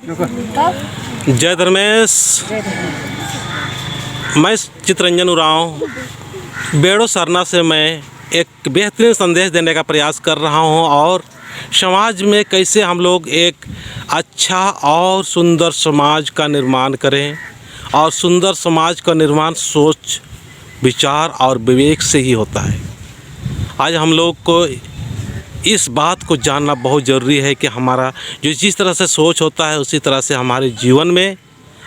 जय धर्मेश। मैं चितरंजन उरांव बेड़ो सरना से मैं एक बेहतरीन संदेश देने का प्रयास कर रहा हूं और समाज में कैसे हम लोग एक अच्छा और सुंदर समाज का निर्माण करें और सुंदर समाज का निर्माण सोच, विचार और विवेक से ही होता है। आज हम लोग को इस बात को जानना बहुत ज़रूरी है कि हमारा जो जिस तरह से सोच होता है, उसी तरह से हमारे जीवन में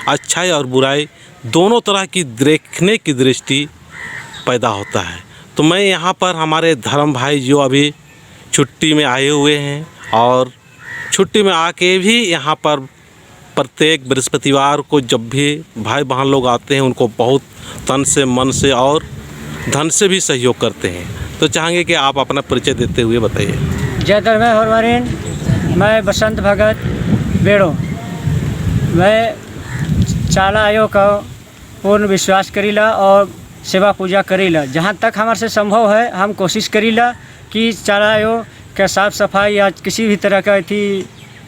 अच्छाई और बुराई दोनों तरह की देखने की दृष्टि पैदा होता है। तो मैं यहाँ पर हमारे धर्म भाई, जो अभी छुट्टी में आए हुए हैं और छुट्टी में आके भी यहाँ पर प्रत्येक बृहस्पतिवार को जब भी भाई बहन लोग आते हैं, उनको बहुत तन से, मन से और धन से भी सहयोग करते हैं। तो चाहेंगे कि आप अपना परिचय देते हुए बताइए। जय धर्म हरवारीन। मैं बसंत भगत बेड़ो। मैं चाला आयोग का पूर्ण विश्वास करीला और सेवा पूजा करीला। जहाँ तक हमारे से संभव है, हम कोशिश करीला कि चाला आयोग के साफ सफाई या किसी भी तरह का अथी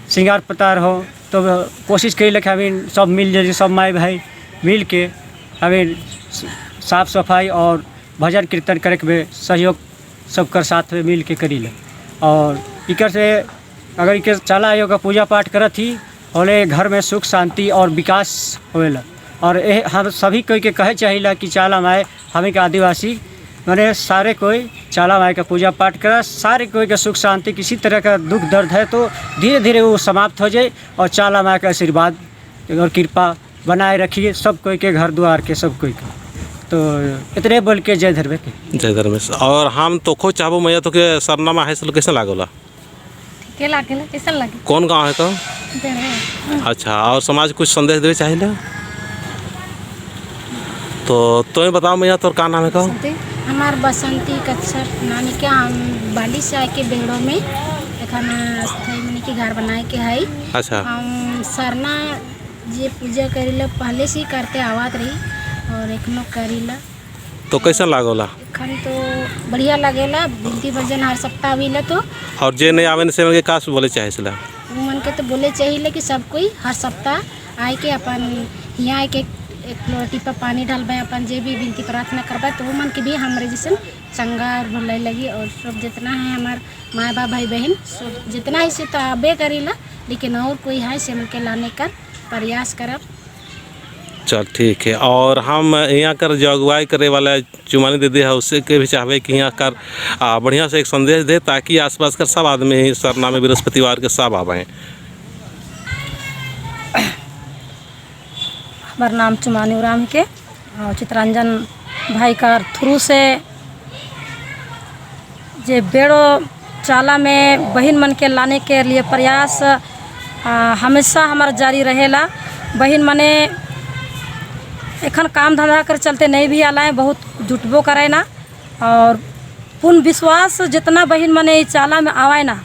श्रृंगार पतार हो तो कोशिश करीला कि हमें सब मिल जाए, सब माई भाई मिल के हमें साफ सफाई और भजन कीर्तन करे के सहयोग सबकर साथ में मिल के करीला। और इकर से अगर इकर चाला आयोग का पूजा पाठ करत ही होले, घर में सुख शांति और विकास होवेला। और ये हम सभी कोई के कहे चाहिला कि चाला माए, हमें के आदिवासी माने सारे कोई चाला माए का पूजा पाठ करा, सारे कोई का सुख शांति, किसी तरह का दुख दर्द है तो धीरे धीरे वो समाप्त हो जाए और चाला माए का आशीर्वाद और कृपा बनाए रखिए सब कोई के घर द्वार के, सब कोई के। तो इतने बोल के जय धर्म के। जय धर्मेश। और हम तो खो चाहबो मैया, तो के सरनामा है कैसे लागोला? ठीके लागेला। कैसन लगे? कौन गांव है तो? बेड़ो। अच्छा, और समाज कुछ संदेश देवे चाहिए तो तुम्हें बताओ मैया, तोर का नाम है का? बसंती। हमार बसंती कच्छप नानी के। हम बाली से आके बेड़ो में एखन स्थायी मने के घर बनाए के है। हम सरना जे पूजा करीला, पहले से ही करते आवत रही और एखनो करीला। तो कैसन लागोला? एखन तो बढ़िया लगेला। विनती भजन हर सप्ताह आवीला तो। और जे नहीं आवे से के का बोले चाहे छला? मन के तो बोले चाहिए कि सब कोई हर सप्ताह आए के अपन यहाँ आए के एक लोटी पर पानी डालबे, अपन जे भी विनती प्रार्थना करबे तो वो मन के भी हमारे जैसन चंगा और भलाई लगी। और सब जितना है हमार माँ बाप, भाई बहन, सब जितना है से तो आबे करीला, लेकिन और कोई है से मन के लाने का प्रयास करब। चल, ठीक है। और हम यहाँ कर जो अगुवाई करे वाला चुमानी दीदी है, उससे के भी चाहबे कि यहाँ कर बढ़िया से एक संदेश दे ताकि आसपास कर सब आदमी सरना में बृहस्पतिवार के सब आवें। हमार नाम चुमानी उराम के और चितरंजन भाई का थ्रू से जे बेड़ो चाला में बहन मन के लाने के लिए प्रयास हमेशा हमारा जारी रहेला। बहन मने एखन काम धंधा कर चलते नहीं भी आला है, बहुत जुटबो करे ना। और पूर्ण विश्वास जितना बहन मने चाला में आवाए ना,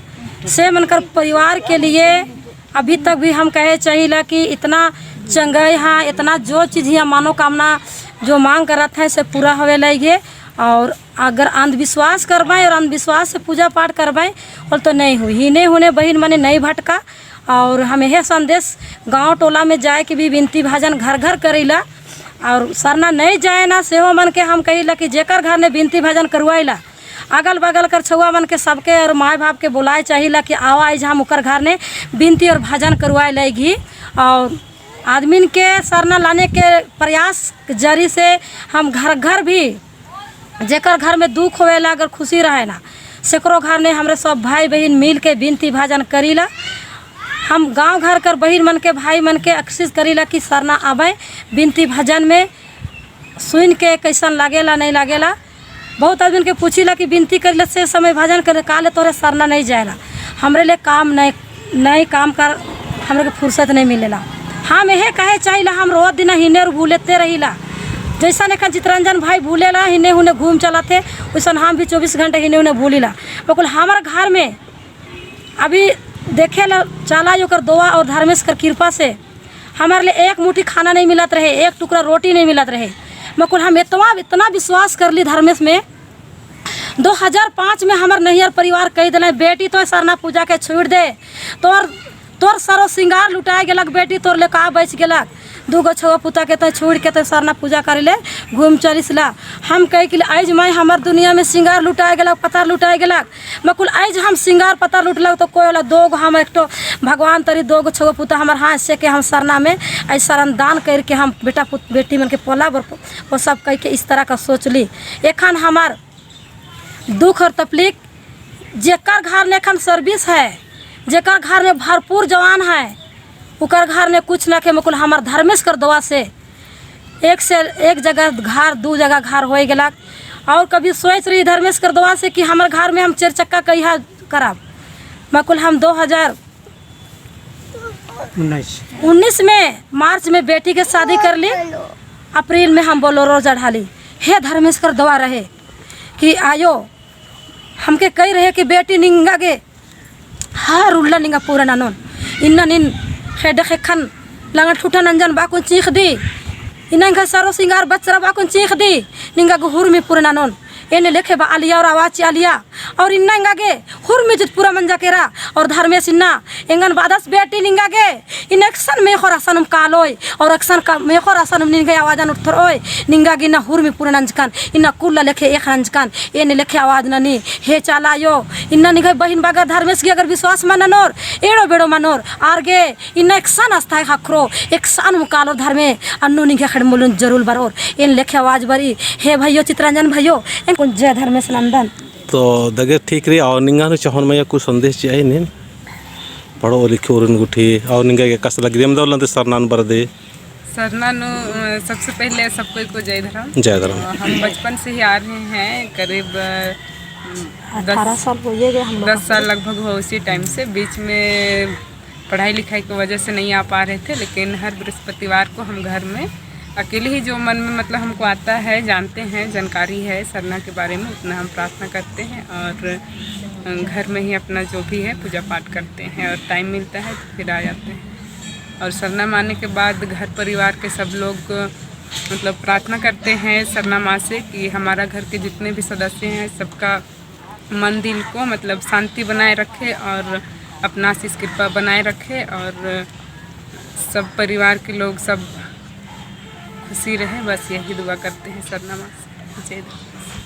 से मनकर परिवार के लिए अभी तक भी हम कहे चाहिए कि इतना चंगाई हाँ, इतना जो चीज़ यहाँ मनोकामना जो मांग करत है से पूरा होवे लगे। और अगर अंधविश्वास करबाएँ और अंधविश्वास से पूजा पाठ करबाएँ और तो नहीं हुई ही नहीं होने, बहन मने नहीं भटका। और हम यह संदेश गांव टोला में जाए के भी विनती भाजन घर घर करीला और सरना नहीं जाए ना, सेहो मन के हम कहिला कि जेकर घर ने विनती भजन करवाइला, अगल बगल कर छुआ मन के सबके और माए बाप के बुलाए चाहिला कि आवा आज हम ओकर घर ने विनती और भजन करवाए लेगी। और आदमीन के सरना लाने के प्रयास जरी से हम घर घर भी जेकर घर में दुख होवेला, अगर खुशी रहे ना, सेकरो घर ने हमरे सब भाई बहन मिल के विनती भजन करीला। हम गांव घर कर बहन मन के, भाई मन के अक्सिस करीला कि सरना आवे विनती भजन में, सुन के कैसन लागेला, नहीं लागेला। बहुत आदमी के पूछीला कि विनती करीला से समय भजन करे काले तोरे सरना नहीं जाएला, हमरे लिए काम नहीं, नहीं काम कर, हमरे के फुर्सत नहीं मिलेला। हम यह कहे चाहिला, हम रोज दिन हिने भूलेते रहिला, जैसा एखन चितरंजन भाई भूलेला, हिने हुने घूम चलाते, वैसन हम भी 24 घंटे हिने हुने भूलिला। बिल्कुल हमार घर में अभी देखे ला चाला ओकर दुआ और धर्मेश कर कृपा से हमारे लिए एक मुट्ठी खाना नहीं मिलत रहे, एक टुकड़ा रोटी नहीं मिलत रहे। मकुल हम इतना इतना विश्वास कर ली धर्मेश में। 2005 में हमार नैहर परिवार कही दिले, बेटी तो सरना पूजा के छोड़ दे, तोर तोर सारो सिंगार लुटाए गेलक बेटी, तोर ले का बच गेलक? दूगो छुआ पुता के तो छोड़ के तो सरना पूजा करे ले घूम चलिस ला। हम कहे कि आज मैं हमार दुनिया में सिंगार लुटाए गेलक, पतार लुटाए गेलक, मकुल आज हम सिंगार पतार लुटलक तो कोई वाला दो गो हम एक तो भगवान तरी दो गो छुआ पुता हमार हाथ से के हम सरना में ऐ शरण दान करके हम बेटा पुत बेटी मन के पोला वो सब कह के इस तरह का सोच ली। एखन हमार दुख और तकलीफ जेकर घर में एखन सर्विस है, जेकर घर में भरपूर जवान है, उकर घर में कुछ ना के मकुल हमार धर्मेश कर दुआ से एक से एक जगह घर दू जगह घर हो गेलक। और कभी सोच रही धर्मेश कर दुआ से कि हमार घर में हम चार चक्का कहिया करब, मकुल हम 2019 में मार्च में बेटी के शादी कर ली, अप्रैल में हम बोलोरो चढ़ा ली। हे धर्मेश कर दुआ रहे कि आयो हमके कही रहे कि बेटी निंगा गे हर उल्ला निंगा पूरा नानोन इन्ना निन खेडे खेखन लंगा ठूठा नंजन बाकुन चीख दी इन्ना सारो सिंगार बच्चा बाकुन चीख दी निंगा गो हुर में पूरा नानोन एने लेखे बा आलिया और आवाज आलिया और इन्ना इंगा गे हुर में जित पूरा मंजा केरा और धर्मेश इन्ना एंगन बादस बेटी निंगा गे इन एक्शन में खोर आसनम कालोय और एक्शन का में खोर आसनम निंगा आवाजान उठर ओय निंगा गिना हुर में पूरा नंजकान इन्ना कुल्ला लेखे एक नंजकान एने लेखे आवाज ननी हे चालायो इन्ना निंगा बहिन बागा धर्मेश की अगर विश्वास माननोर एड़ो बेड़ो मानोर आरगे इन्ना एक्शन आस्था खाखरो एक्शन मुकालो धर्मे अन्नु निंगा खड़ मुलुन जरूर बरोर एन लेखे आवाज बरी हे भैयो चित्रंजन भैयो जय धर्मेश नंदन। तो दगे ठीक रही और निंगा नु चहन में कुछ संदेश चाहिए नहीं पढ़ो लिखो उरन गुठी और निंगा के कस लग रियम दौलन सरनान बरदे सरनानु। सबसे पहले सबको को जय धर्म, जय धर्म। हम बचपन से ही आ रहे हैं, करीब 18 साल हो गए हम, 10 साल लगभग हो उसी टाइम से। बीच में पढ़ाई लिखाई की वजह से नहीं आ पा रहे थे, लेकिन हर बृहस्पतिवार को हम घर में अकेले ही जो मन में मतलब हमको आता है, जानते हैं, जानकारी है सरना के बारे में, उतना हम प्रार्थना करते हैं और घर में ही अपना जो भी है पूजा पाठ करते हैं और टाइम मिलता है तो फिर आ जाते हैं। और सरना माने के बाद घर परिवार के सब लोग मतलब प्रार्थना करते हैं सरना माँ से कि हमारा घर के जितने भी सदस्य हैं सबका मन दिल को मतलब शांति बनाए रखे और अपना आशीष कृपा बनाए रखे और सब परिवार के लोग सब खुशी रहे, बस यही दुआ करते हैं सरना माँ से। जय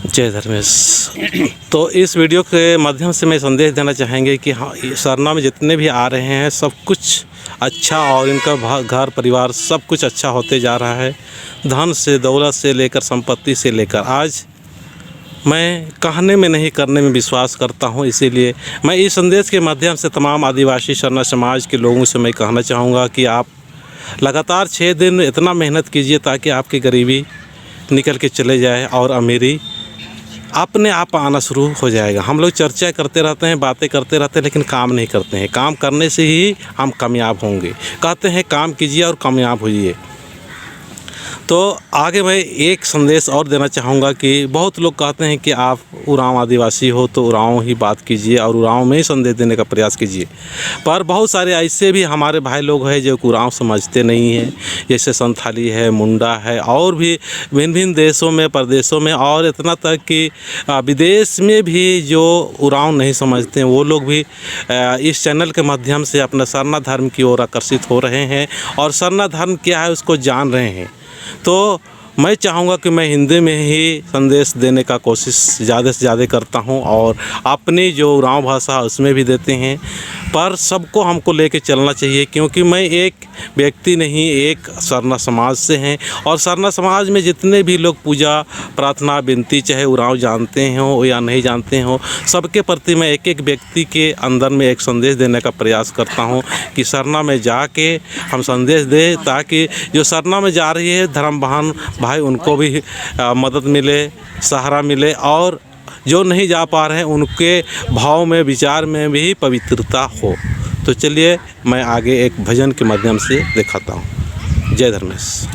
जय धर्मेश। तो इस वीडियो के माध्यम से मैं संदेश देना चाहेंगे कि हाँ, सरना में जितने भी आ रहे हैं सब कुछ अच्छा और इनका घर परिवार सब कुछ अच्छा होते जा रहा है, धन से दौलत से लेकर संपत्ति से लेकर। आज मैं कहने में नहीं करने में विश्वास करता हूँ, इसीलिए मैं इस संदेश के माध्यम से तमाम आदिवासी सरना समाज के लोगों से मैं कहना चाहूँगा कि आप लगातार 6 दिन इतना मेहनत कीजिए ताकि आपकी गरीबी निकल के चले जाए और अमीरी अपने आप आना शुरू हो जाएगा। हम लोग चर्चा करते रहते हैं, बातें करते रहते हैं, लेकिन काम नहीं करते हैं। काम करने से ही हम कामयाब होंगे। कहते हैं काम कीजिए और कामयाब होइए। तो आगे मैं एक संदेश और देना चाहूँगा कि बहुत लोग कहते हैं कि आप उरांव आदिवासी हो तो उरांव ही बात कीजिए और उरांव में ही संदेश देने का प्रयास कीजिए, पर बहुत सारे ऐसे भी हमारे भाई लोग हैं जो उरांव समझते नहीं हैं, जैसे संथाली है, मुंडा है और भी भिन्न भिन्न देशों में, प्रदेशों में और इतना तक कि विदेश में भी जो उरांव नहीं समझते हैं वो लोग भी इस चैनल के माध्यम से अपना सरना धर्म की ओर आकर्षित हो रहे हैं और सरना धर्म क्या है उसको जान रहे हैं। तो मैं चाहूँगा कि मैं हिंदी में ही संदेश देने का कोशिश ज़्यादा से ज़्यादा करता हूँ और अपनी जो उरांव भाषा है उसमें भी देते हैं, पर सबको हमको लेके चलना चाहिए क्योंकि मैं एक व्यक्ति नहीं, एक सरना समाज से हैं और सरना समाज में जितने भी लोग पूजा प्रार्थना विनती चाहे उरांव जानते हों या नहीं जानते हों, सबके प्रति मैं एक एक व्यक्ति के अंदर में एक संदेश देने का प्रयास करता हूँ कि सरना में जाके हम संदेश दें ताकि जो सरना में जा रही है धर्म बहन भाई उनको भी मदद मिले, सहारा मिले और जो नहीं जा पा रहे हैं उनके भाव में, विचार में भी पवित्रता हो। तो चलिए मैं आगे एक भजन के माध्यम से दिखाता हूँ। जय धर्मेश।